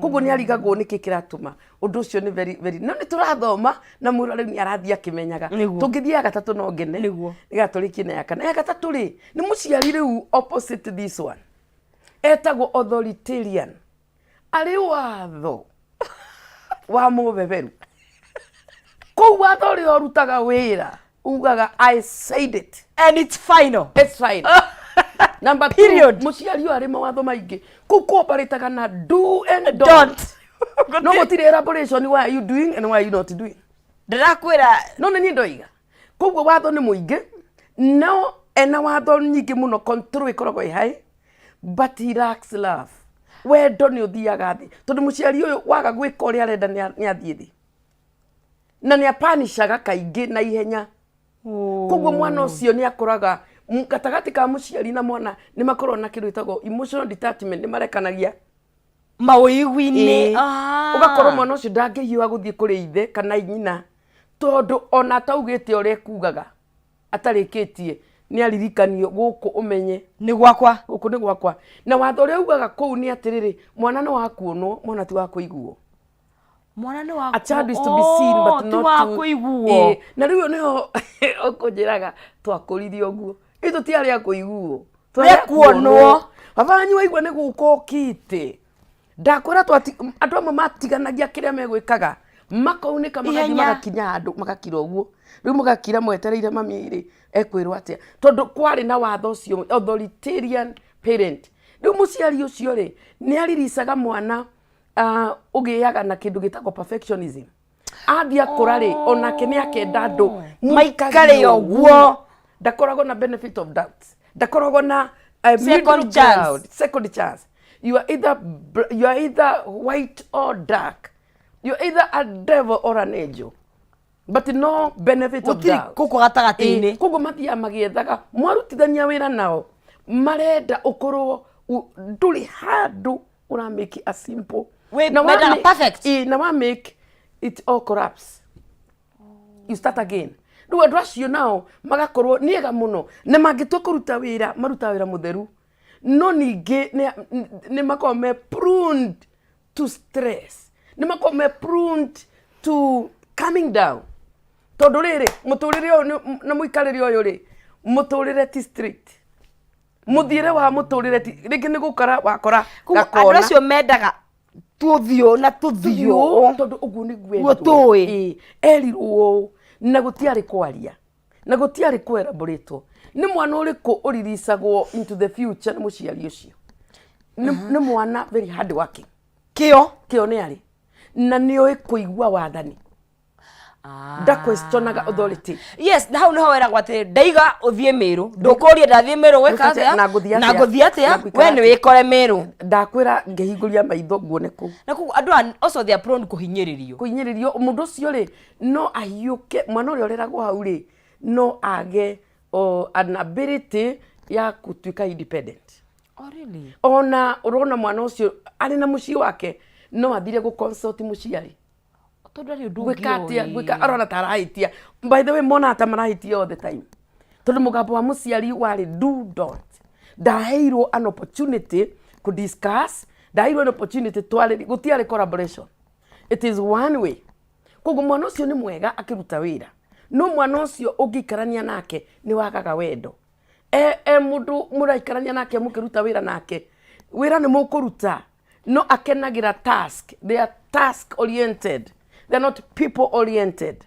Koguo nĩ arigagwo nĩkĩ kĩratũma ũndũ ũcio. Nĩ very very, no nĩ tũrathoma na mwĩrora rĩu nĩ arathiĩ akĩmenyaga. Tũngĩthiĩ ya gatatũ no ngene. Nĩgetha tũrĩkie na ya kana. Ya gatatũ rĩ, nĩ mũciari rĩu opposite this one, etagwo authoritarian, arĩ watho wa mũbeberu. Kũu watho ũrĩa ũrutaga wĩra ugaga, "I said it." And it's final. It's fine. Number two, Period. Mũciari ũyũ arĩ mawatho maingĩ. Kũu kũoparĩtaga na do and don't. Don't. No gũtirĩ elaboration, why are you doing and why are you not doing. Ndĩrakwĩra. No nĩ niĩ ndoiga. Koguo watho nĩ mũingĩ. No ena watho nyingĩ mũno, control ĩkoragwo ĩ high, but he lacks love. Wendo nĩ ũthiaga thĩ tondũ mũciari ũyũ waga gwĩka ũrĩa arenda nĩ athiĩ thĩ na nĩ apanishaga kaingĩ na ihenya. Koguo mwana ũcio nĩ akũraga gatagatĩ ka mũciari na mwana nĩ makoragwo na kĩndũ gĩtagwo emotional detachment, nĩ marekanagia mawĩigwi-inĩ. Ĩĩ. Ũgakorwo mwana ũcio ndangĩhiũha gũthiĩ kũrĩ ithe kana nyina, tondũ ona ataugĩte ũrĩa ekugaga atarĩkĩtie nĩ aririkanio gũkũ ũmenye nĩ gwakwa. Gũkũ nĩ gwakwa. Na watho ũrĩa ugaga kũu nĩ atĩrĩrĩ, mwana nĩ wa kuonwo, mwana ti wa kũiguo. Mwana nĩ wa A child is to be seen but ti not wa to kũiguo. Ĩĩ, na rĩu nĩho ũkũnjĩraga twakũririe ũguo, itũ ti arĩa a kũiguo, Nĩ a kuonwo. Baba wanyu waigua nĩ gũka ũkĩte, ndakwĩra andũ amwe matiganagia kĩrĩa megwĩkaga, makaunĩka, magathiĩ, Ihenya. magakinya handũ magakira ũguo. Rĩu mũgakira mwetereire mami rĩ ekwĩrwo atĩa, tondũ kwarĩ na watho ũcio authoritarian parent. Rĩu mũciari ũcio rĩ, nĩ ariricaga mwana ũgĩaga na kĩndũ gĩtagwo perfectionism. Athiĩ akũra rĩ, onake nĩ akenda andũ maikare ũguo. Ndakoragwo na benefit of doubt, ndakoragwo na Second middle chance. ground, second chance. You are either white or dark, you are either a devil or an angel, but no benefit of gũtirĩ doubt. gũkũ gatagatĩ-inĩ. Ĩĩ, koguo mathiaga magĩethaga mwarutithania wĩra nao, marenda ũkorwo ndũrĩ handũ ũra make a simple Wĩ- Na wa mendaga perfect. Ĩĩ, na wa make it all collapse, you start again. Rĩu andũ acio nao magakorwo nĩ ega mũno na mangĩtua kũruta wĩra, marutaga wĩra mũtheru, no ningĩ nĩ makoragwo me pruned to stress, nĩ makoragwo me pruned to coming down, tondũ rĩrĩ mũtũrĩre ũyũ na mũikarĩre ũyũ rĩ, mũtũrĩre ti straight, mũthiĩre wa mũtũrĩre ti rĩngĩ nĩ gũkora wakora Koguo andũ gakona. Acio mendaga tũthiũ na tũthiũ. Tũthiũ, tondũ ũguo nĩguo Guo tũĩ. Ĩĩ, erirwo ũũ na gũtiarĩ kwaria na gũtiarĩ kwerambũrĩtwo. Nĩ mwana ũrĩkũ ũriricagwo into the future nĩ mũciari ũcio? Nĩ mwana very hard working. Kĩo. Kĩo nĩ arĩ na nĩ oĩ kũigua wathani. Ndaquestionaga authority. Yes, na hau niho weragwo atĩ ndaiga ũthiĩ Mĩrũ, ndũkũria ndathiĩ Mĩrũ gwĩka Gwĩka atĩa, atĩa na ngũthiĩ na atĩa, ngũthiĩ atĩa, na ngũikara we nĩ atĩa. wĩkore Mĩrũ. Ndakwĩra ngĩhingũria maitho nguone kũu. Na koguo andũ aya also they are prone kũhinyĩrĩrio. Kũhinyĩrĩrio, mũndũ ũcio rĩ, no ahiũke, mwana ũrĩa ũreragwo hau rĩ, no age an ability ya gũtuĩka independent. Oh, really? Ona ũrona mwana ũcio arĩ na mũciĩ wake, no athire gũ consult mũciari. Tondũ arĩ ũndũ Gwĩka ũngĩ atĩa oĩ. Gwĩka arona ta arahĩtia. By the way, monaga ta marahĩtia all the time, tondũ mũgambo wa mũciari warĩ do don't. Ndaheirwo an opportunity kũ discuss, ndaheirwo an opportunity twarĩrie, gũtiarĩ collaboration, it is one way. Koguo mwana ũcio nĩ mwega akĩruta wĩra, no mwana ũcio ũngĩikarania nake nĩ wagaga wendo. E mũndũ mũraikarania nake mũkĩruta wĩra nake, wĩra nĩ mũkũruta, no akenagĩra task. They are task oriented, they are not people oriented.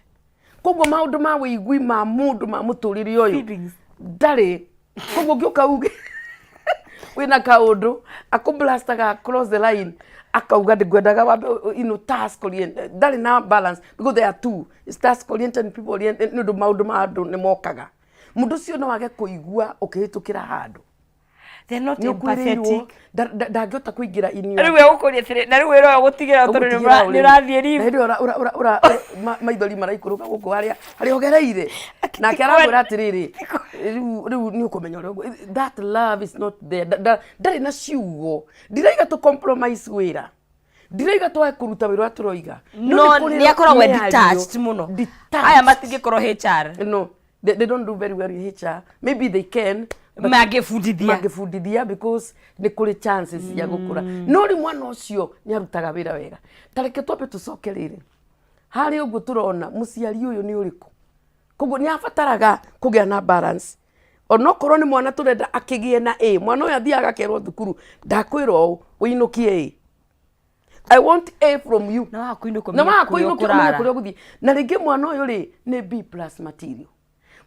Koguo maũndũ ma wĩigui ma mũndũ ma mũtũrĩre ũyũ Feelings. Ndarĩ. Koguo ũngĩũka uge wĩna kaũndũ, akũblastaga across the line, akauga ndĩngwendaga wambe task oriented. Ndarĩ na balance because they are two. It's task oriented and people oriented, nĩ ũndũ maũndũ ma andũ nĩ mokaga. Mũndũ ũcio no age kũigua ũkĩhĩtũkĩra handũ. They're not Nĩ ũkwĩrĩirwo empathetic. Ndangĩhota kũingĩra in your Rĩu egũkũria atĩrĩ, na rĩu wĩra ũyũ gũtigĩra tondũ nĩ Ũgũtigĩra nĩ ũrathiĩ Na leave. hĩndĩ ĩyo maithori maraikũrũka gũkũ harĩa ũgereire, nake arakwĩra atĩrĩrĩ, rĩu nĩ ũkũmenya ũrĩa that love is not there. Ndarĩ na ciugo. Ndiraiga tũ compromise wĩra, ndiraiga twage kũruta wĩra ũrĩa tũroiga. No nĩ kũrĩ nĩ akoragwo e mĩario. detached mũno. Detached. Aya matingĩkorwo HR. No, they don't do very well in HR. Maybe they can, but Mangĩbundithia. Mangĩbundithia, because nĩ kũrĩ chances cia gũkũra. No rĩu mwana ũcio nĩ arutaga wĩra wega. Ta reke twambe tũcoke rĩrĩ harĩ ũguo tũrona mũciari ũyũ nĩ ũrĩkũ. Koguo nĩ abataraga kũgĩa na balance, onokorwo nĩ mwana tũrenda akĩgĩe na A. Mwana ũyũ athiaga akerwo thukuru, ndakwĩra ũũ, ũinũkie A. I want A from you. Na waga kũinũka Na ũmenye waga kũrĩa kũinũkia ũmenye ũkũrara. kũrĩa ũgũthiĩ. Na rĩngĩ mwana ũyũ rĩ, nĩ B plus material.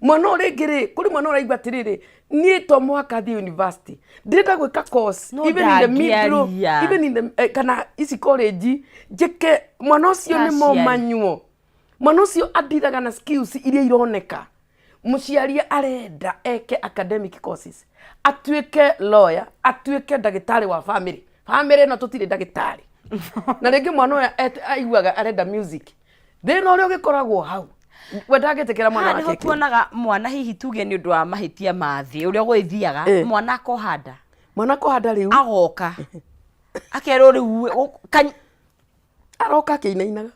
Mwana ũyũ rĩngĩ rĩ, kũrĩ mwana ũraigua atĩrĩrĩ, niĩ to mũhaka thiĩ university, ndĩrenda gwĩka course No even in the middle, ndangĩaria. even in the kana ici college njĩke. Mwana ũcio nĩ Tertiary. momanyuo. Mwana ũcio andiraga na skills iria ironeka. Mũciari arenda eke academic courses, atuĩke lawyer, atuĩke ndagĩtarĩ wa family. Family ĩno tũtirĩ ndagĩtarĩ. Na rĩngĩ mwana ũyũ aiguaga arenda music. Thĩna ũrĩa ũgĩkoragwo hau, we ndangĩtĩkĩra mwana Haha wake nĩho eke. Tuonaga mwana hihi tuge nĩ ũndũ wa mahĩtia ma thĩ ũrĩa gũgĩthiaga, mwana akoha nda. Mwana akoha nda rĩu. Agoka akerwo rĩu Aroka akĩinainaga.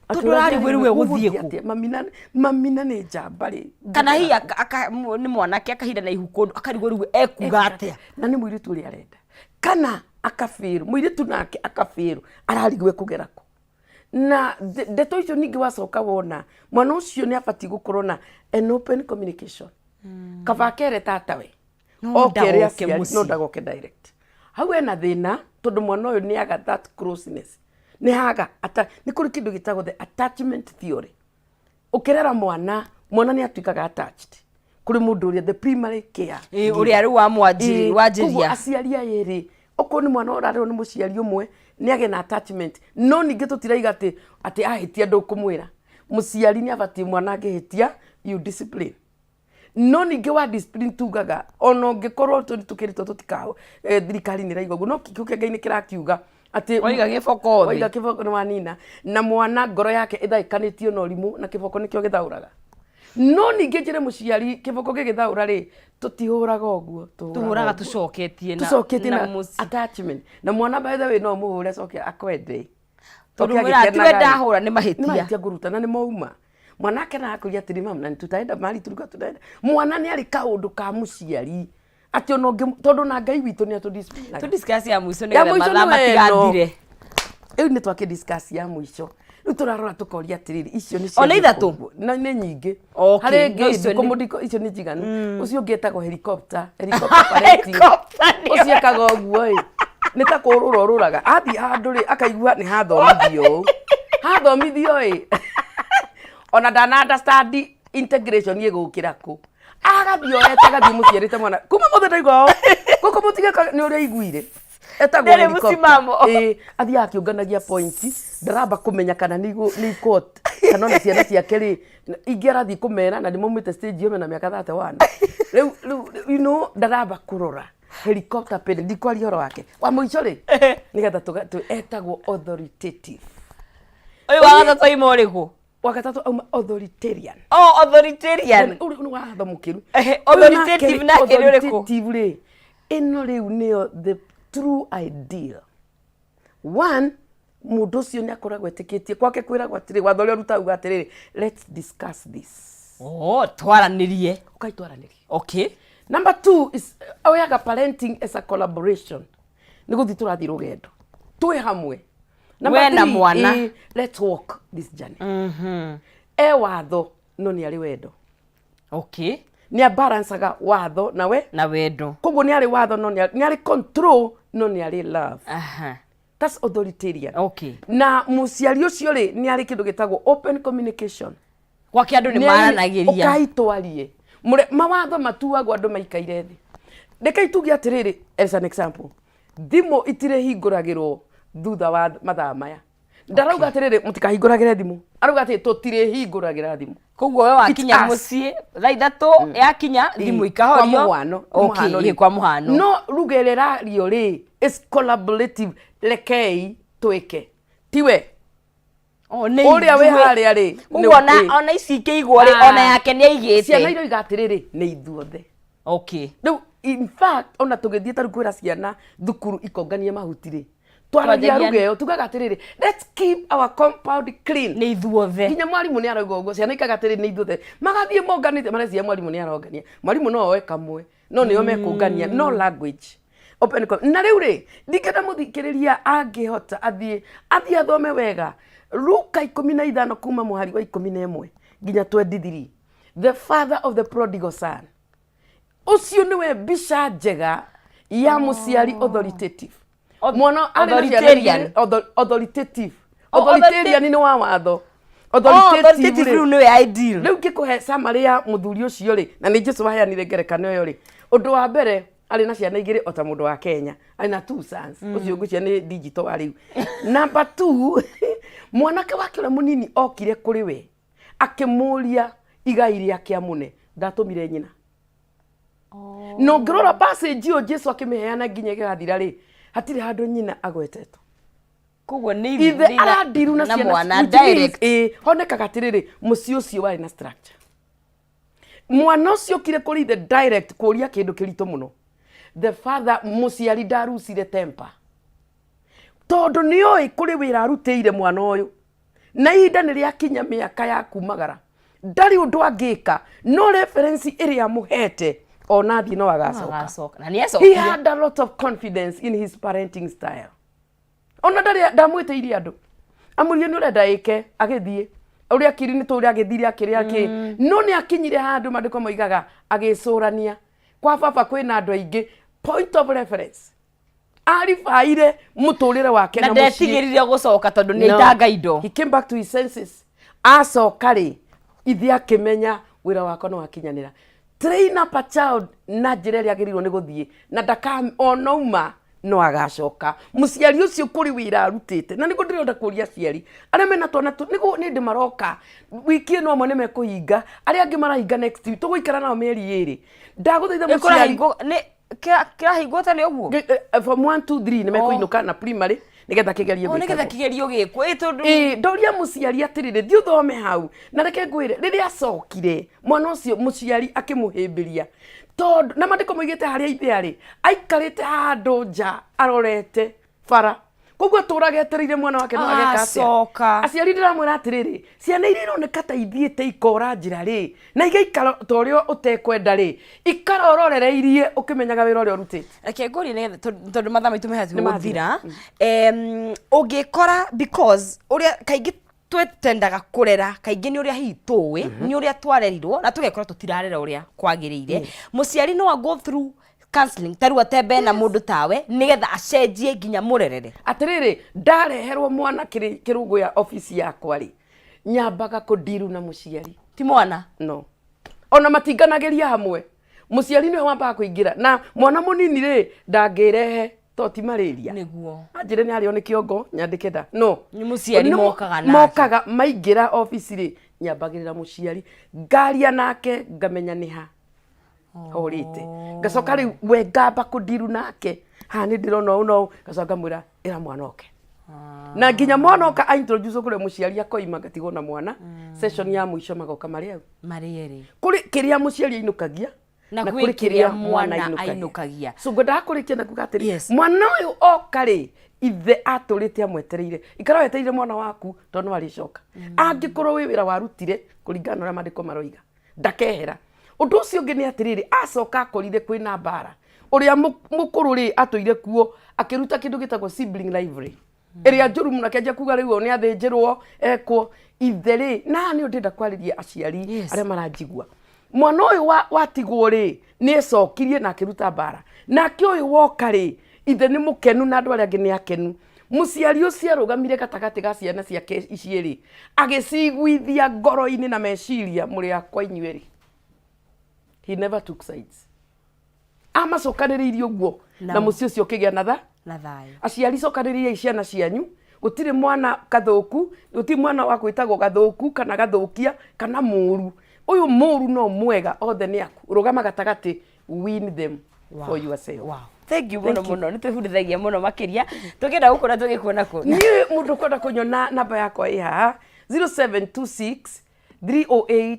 Tondũ ũrarigwo rĩu egũthiĩ kũ. Atĩa, mamina nĩ njamba rĩ. Kana hihi nĩ mwanake akahinda na ihu kũndũ, akarigwo rĩu ekuga atĩa. Na nĩ mũirĩtu ũrĩa arenda, kana akabĩrwo mũirĩtu nake akabĩrwo, ararigwo ekũgera kũ. Na ndeto icio ningĩ wacoka wona mwana ũcio nĩ abatiĩ gũkorwo na an open communication. Kaba akere tatawe No okere ndagoke aciari, no mũciĩ. Ndagoke direct. Hau hena thĩna, tondũ mwana ũyũ nĩ aga that closeness, nĩ haga ata nĩ kũrĩ kĩndũ gĩtagwo the attachment theory. Ũkĩrera mwana, mwana nĩ atuĩkaga attached kũrĩ mũndũ ũrĩa the primary care. Ĩ, ũrĩa rĩu wamwanjiri Ĩ, koguo wanjĩria. Aciari aya erĩ, okorwo nĩ mwana ũrarerwo nĩ mũciari ũmwe, nĩ agĩe na attachment. No ningĩ tũtiraiga atĩ ahĩtia ndũkũmwĩra. Mũciari nĩ abatiĩ, mwana angĩhĩtia, you discipline. No ningĩ wa discipline tugaga ona ũngĩkorwo tũkĩrĩtwo tũtikaho, thirikari nĩ ĩraiga ũguo, no kiugo kĩa Ngai nĩ kĩrakiuga atĩ Waiga gĩboko thĩ. Waiga kĩboko nĩ wanina. Na mwana ngoro yake ĩthaĩkanĩtio na ũrimũ, na kĩboko nĩkĩo gĩthaũraga. No ningĩ njĩre mũciari, kĩboko gĩgĩthaũra rĩ, tũtihũraga ũguo. Tũhũraga tũcoketie na tũcoketie na na mũciĩ. Attachment na mwana. By the way, no mũhũre acoke akwende. Tondũ Oke mwĩra tiwe agĩkenaga rĩ. Ndahũra nĩ Nĩ mahĩtia. Mahĩtia ngũruta na nĩ mauma. Mwana akena akũria atĩrĩ, "Mama, na tutaenda mahali tulikuwa tunaenda." Mwana nĩ arĩ kaũndũ ka mũciari atĩ ona ũngĩ, tondũ na Ngai witũ nĩ atũdisciplinaga. Tũ discuss ya mũico Ya nĩgetha mũico mathaa nĩwe ĩno. matigathire. Rĩu nĩ twakĩ discuss ya mũico. Rĩu tũrarora tũkoria atĩrĩrĩ, icio nĩ O nĩ ciathiĩ ithatũ? kũguo. Na nĩ nyingĩ. Okay, Harĩ no ĩngĩ icio nĩ- ndikũ icio nĩ njiganu. Ũcio ũngĩ etagwo helicopter, helicopter parenting. Helicopter nĩyo. Ũcio ekaga ũguo ĩ, nĩ ta kũrũra ũrũraga. Athiĩ handũ rĩ, akaigua nĩ hathomithio ũũ, hathomithio ĩ, ona ndana understand integration ĩgũkĩra kũ. Agathiĩ oete, agathiĩ mũciĩ erĩte mwana, kuma mũthĩ ndaigua ũũ gũkũ mũtigeka. Nĩ ũrĩa aiguire etagwo Ndarĩ helicopter. mũsimamo. Ĩĩ, athiaga akĩũnganagia point, ndaramba kũmenya kana nĩ ikũ. Kana ona ciana ciake rĩ, ingĩ arathiĩ kũmera na nĩ maumĩte stage ĩyo mena mĩaka 31 rĩu. Rĩu ndaramba kũrora helicopter parent, ndikwaria ũhoro wake wa mũico rĩ, nĩgetha etagwo authoritative. Ũyũ wa gatatũ aima ũrĩkũ? Wa gatatũ auma authoritarian. Oh, authoritarian. Ũyũ nĩ watho mũkĩru. Ehe, authoritative nake nĩ ũrĩkũ? Authoritative rĩ, ĩno rĩu nĩyo the true ideal one. Mũndũ ũcio nĩ akoragwo etĩkĩtie kwake kwĩragwo atĩrĩ, watho ũrĩa ũrutaga uga atĩrĩrĩ, "Let's discuss this." Oh, twaranĩrie. Ũkaitwaranĩrie. Number two is oyaga parenting as a collaboration, nĩ gũthiĩ tũrathiĩ rũgendo twĩ hamwe. Number We na three, mwana. Let's walk this journey. E watho no nĩ arĩ wendo. Nĩ abalancaga watho na we Na wendo. Koguo nĩ arĩ watho no nĩ arĩ control no nĩ arĩ love. That's authoritarian. Na mũciari ũcio rĩ, nĩ arĩ kĩndũ gĩtagwo open communication. Gwake andũ nĩ maranagĩria. Ũkai twarie. Mawatho matuagwo andũ maikaire thĩ. Rekei tuge atĩrĩrĩ, as an example, thimũ itirĩhingũragĩrwo thutha wa mathaa maya. Ndarauga atĩrĩrĩ, mũtikahingũragĩre thimũ, arauga atĩ tũtirĩhingũragĩra thimũ. Koguo we wakinya It's us. mũciĩ thaa 3 yakinya, thimũ ikahorio. Kwa mũhano. Okay, rĩ. Kwa mũhano. No ruga ĩrĩa ĩrario rĩ is collaborative, rekei twĩke, tiwe Oh, nĩ ũrĩa wĩ ithuĩ. harĩa rĩ. Koguo ona ici ikĩigwo rĩ, Ah. ona yake nĩ aigĩte. Ciana iroiga atĩrĩrĩ, nĩ ithuothe. Rĩu in fact ona tũgĩthiĩ tarĩu kwĩra ciana thukuru ikonganie mahuti rĩ, twaragia ruga ĩyo, tugaga atĩrĩrĩ, "Let's keep our compound clean." Nĩ ithuothe. Nginya mwarimũ nĩ arauga ũguo, ciana ikaga atĩrĩ, nĩ ithuothe, magathiĩ monganĩte, mareciria mwarimũ nĩ arongania, mwarimũ no oe kamwe no nĩo mekũngania. No language open na rĩu rĩ, ndingĩenda mũthikĩrĩria angĩhota athiĩ athome wega Luka 15 kuma mũhari wa 11 nginya 23, the father of the prodigal son. Ũcio nĩwe mbica njega ya mũciari authoritative. Mwana arĩ na ciana Authoritarian. igĩrĩ, authoritative. Oh, Authoritarian nĩ wa watho. Oh, authoritative rĩ, rĩu nĩwe ideal. Rĩu ngĩkũhe summary ya mũthuri ũcio rĩ, na nĩ Jesu waheanire ngerekano ĩyo rĩ, ũndũ wa mbere arĩ na ciana igĩrĩ o ta mũndũ wa Kenya, arĩ na two sons. Ũcio ngwĩciria nĩ digital wa rĩu. Number two, mwanake wake ũrĩa mũnini okire kũrĩ we akĩmũria igai rĩake amũne, ndatũmire nyina. Na ũngĩrora passage ĩyo Jesu akĩmĩheana nginya ĩgathira rĩ, hatirĩ handũ nyina agwetetwo. Koguo nĩ ithe arandiru na na ciana, mwana which means, direct. Honekaga atĩrĩrĩ, mũciĩ ũcio warĩ na structure. Mwana ũcio okire kũrĩ ithe direct kũria kĩndũ kĩritũ mũno. The father, mũciari, ndarucire temper tondũ nĩoĩ kũrĩ wĩra arutĩire mwana ũyũ, na ihinda nĩ rĩakinya mĩaka ya kumagara, ndarĩ ũndũ angĩka, no reference ĩrĩa amũhete ona athiĩ no agacoka. Agacoka na nĩ He acokire. had a lot of confidence in his parenting style. Ona ndarĩ ndamwĩtĩirie andũ amũrie nĩ ũrenda ĩke, agĩthiĩ ũrĩa kiri nĩ tũrĩa agĩthire akĩrĩa kĩ, no nĩ akinyire handũ maandĩko moigaga agĩcũrania, kwa baba kwĩna andũ aingĩ. Point of reference, aribaire mũtũrĩre wake na na mũciĩ. Ndetigĩrire gũcoka tondũ nĩ No. aitanga indo. He came back to his senses. Acoka rĩ, ithe akĩmenya wĩra wakwa nĩ wakinyanĩra. Train up a child na njĩra ĩrĩa agĩrĩirwo nĩ gũthiĩ na ndaka onauma no agacoka. Mũciari ũcio kũrĩ wĩra arutĩte, na nĩguo ndĩrenda kũria aciari arĩa mena twana tu, nĩguo nĩ ndĩ maroka wiki ĩno, amwe nĩ mekũhinga, arĩa angĩ marahinga next week, tũgũikara nao mĩeri 2. Ndagũthaitha mũciari. Kũrahingwo nĩ kĩrahingwo tene ũguo? Form 1, 2, 3 nĩ mekũinũka na primary nĩgetha kĩgerio Oh, nĩgetha gĩkagwo. Kĩgerio gĩkwo ĩ tondũ Ĩĩ, ndoria mũciari atĩrĩrĩ, thiĩ ũthome hau, na reke ngwĩre, rĩrĩa acokire mwana ũcio, mũciari akĩmũhĩmbĩria, tondũ na mandĩko moigĩte harĩa ithe arĩ aikarĩte handũ nja arorete bara, koguo atũraga etereire mwana wake no ageka atĩa. Acoka. Aciari, ndĩramwĩra atĩrĩrĩ, ciana iria ironeka ta ithiĩte ikora njĩra rĩ, na igaikara ta ũrĩa ũtekwenda rĩ, ikara ũrorereirie ũkĩmenyaga wĩra ũrĩa ũrutĩte. Reke ngũrie nĩgetha tondũ mathaa maitũ me hakuhĩ Nĩ mathira. gũthira. Ũngĩkora because ũrĩa kaingĩ twetendaga kũrera kaingĩ nĩ ũrĩa hihi tũĩ, nĩ ũrĩa twarerirwo, na tũgekora tũtirarera ũrĩa kwagĩrĩire. Mũciari no a go through counseling ta rĩu atembee na mũndũ tawe nĩgetha acenjie nginya mũrerere? Atĩrĩrĩ, ndareherwo mwana kĩrũngũ ya obici yakwa rĩ, nyambaga kũndiru na mũciari. Ti mwana? No ona matinganagĩria hamwe, mũciari nĩwe wambaga kũingĩra, na mwana mũnini rĩ, ndangĩrehe. To ti malaria. Nĩguo. Anjĩre nĩ arĩo nĩ kĩongo, nyandĩke nda. No. Nĩ mũciari Nĩ mokaga nake. Mokaga maingĩra obici rĩ, nyambagĩrĩra mũciari. Ngaria nake, ngamenya nĩ ha horĩte. Ngacoka rĩu we ngamba kũndiru nake. Haha nĩ ndĩrona ũũ na ũũ, ngacoka ngamwĩra ĩra mwana oke. Na nginya mwana oka a introduce kũrĩ mũciari akoima ngatigwo na mwana. Session ya mũico magoka marĩ au. Marĩ erĩ. Kũrĩ kĩrĩa mũciari ainũkagia Na kwĩ kĩrĩa mwana ainũkagia. So ngwendaga kũrĩkia na kuga atĩrĩ, Yes. mwana ũyũ oka rĩ, ithe atũrĩte amwetereire. Ikara wetereire mwana waku tondũ no arĩcoka. Angĩkorwo wĩ wĩra warutire kũringana na ũrĩa maandĩko maroiga, ndakehera. Ũndũ ũcio ũngĩ nĩ atĩrĩrĩ, acoka akorire kwĩna mbara. Ũrĩa mũkũrũ rĩ, atũire kuo akĩruta kĩndũ gĩtagwo sibling rivalry. Ĩrĩa njũru mũno, akĩanjia kuga rĩu nĩ athĩnjĩrwo ekwo. Ithe rĩ, na haha nĩho ndĩrenda kwarĩria aciari Yes. arĩa maranjigua. Mwana ũyũ watigwo rĩ, nĩ ecokirie na akĩruta mbara. Nake ũyũ woka rĩ, ithe nĩ mũkenu na andũ arĩa angĩ nĩ akenu. Mũciari ũcio arũgamire gatagatĩ ga ciana ciake ici ĩrĩ, agĩciguithia ngoro-inĩ na meciria, mũrĩ akwa inyuĩ erĩ. He never took sides. Amacokanĩrĩirie ũguo Na na mũciĩ ũcio ũkĩgĩa na tha. Na thayũ. Aciari cokanĩrĩriai ciana cianyu, gũtirĩ mwana gathũku, gũtirĩ mwana wa gwĩtagwo gathũku kana gathũkia kana mũru. Ũyũ mũru no mwega, othe nĩ aku. Rũgama gatagatĩ, win them for yourself. Wow. Thank you mũno mũno, nĩ twĩbundithagia mũno makĩria. Tũngĩenda gũkũra tũgĩkuona kũ? Niĩ mũndũ ũkwenda kũnyona namba yakwa ĩ haha, 0726 308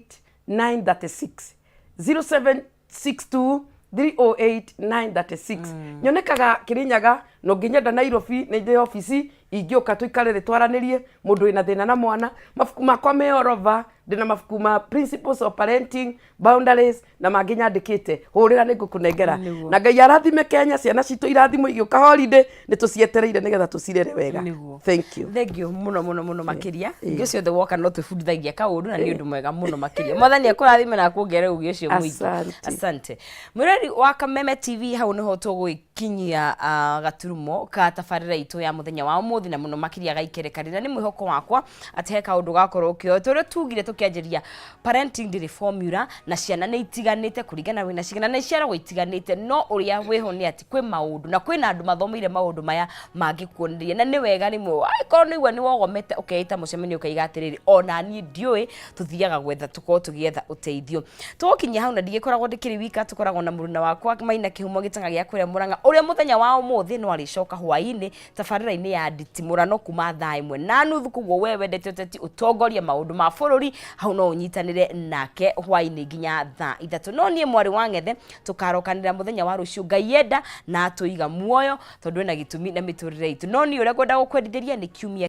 936. 0762 308 936. Nyonekaga Kirinyaga, na ũngĩnyenda Nairobi nĩ ndĩ obici, ingĩũka tũikare thĩ twaranĩrie, mũndũ wĩna thĩna na mwana. Mabuku makwa me all over, ndĩna mabuku ma Principles of Parenting, Boundaries na mangĩ nyandĩkĩte. Hũrĩra nĩ ngũkũnengera. Nĩguo. Na Ngai arathime Kenya, ciana citũ irathimwo igĩũka holiday, nĩ tũcietereire nĩgetha tũcirere wega. Nĩguo. Thank you. Thank you mũno mũno mũno makĩria. Hingo ciothe woka no twĩbundithagia kaũndũ na nĩ ũndũ mwega mũno makĩria. Mwathani akũrathime na akuongerere ũgĩ ũcio mũingĩ. Asante. Asante. Mwĩrori wa Kameme TV, hau nĩho tũgũgĩkinyia gaturumo ka tabarĩra itũ ya mũthenya wa ũmũthĩ na mũno makĩria gaikereka rĩrĩa nĩ mwĩhoko wakwa atĩ he kaũndũ gakorwo ũkĩoya. Tũrĩa tugire tũkĩanjĩrĩria, parenting ndĩrĩ formula na ciana nĩ itiganĩte kũringana wĩna cigana na iciaragwo itiganĩte, no ũrĩa wĩho nĩ atĩ kwĩ maũndũ na kwĩna andũ mathomeire maũndũ maya mangĩkuonereria, na nĩ wega rĩmwe angĩkorwo nĩ igua nĩ wogomete ũkeita mũcemanio ũkaiga atĩrĩrĩ, ona niĩ ndiũĩ, tũthiaga gwetha tũkorwo tũgĩetha ũteithio. Tũgũkinyia hau na ndigĩkoragwo ndĩkĩrĩ wika, tũkoragwo na mũruna wakwa Maina Kĩhumo Gĩtanga gĩa kũrĩa Mũrang'a, ũrĩa mũthenya wa ũmũthĩ no arĩcoka hwaĩ-inĩ tabarĩra-inĩ ya nditimũrano kuma thaa 1:30. Koguo we wendete ũteti, ũtongoria maũndũ ma bũrũri, hau no ũnyitanĩre nake hwaĩ-inĩ nginya thaa 3. No niĩ mwarĩ wa Ng'ethe tũkarokanĩra mũthenya wa rũciũ Ngai enda na atũiga muoyo, tondũ ena gĩtũmi na mĩtũrĩre itũ. No niĩ ũrĩa ngwenda gũkwendithĩria nĩ kiumia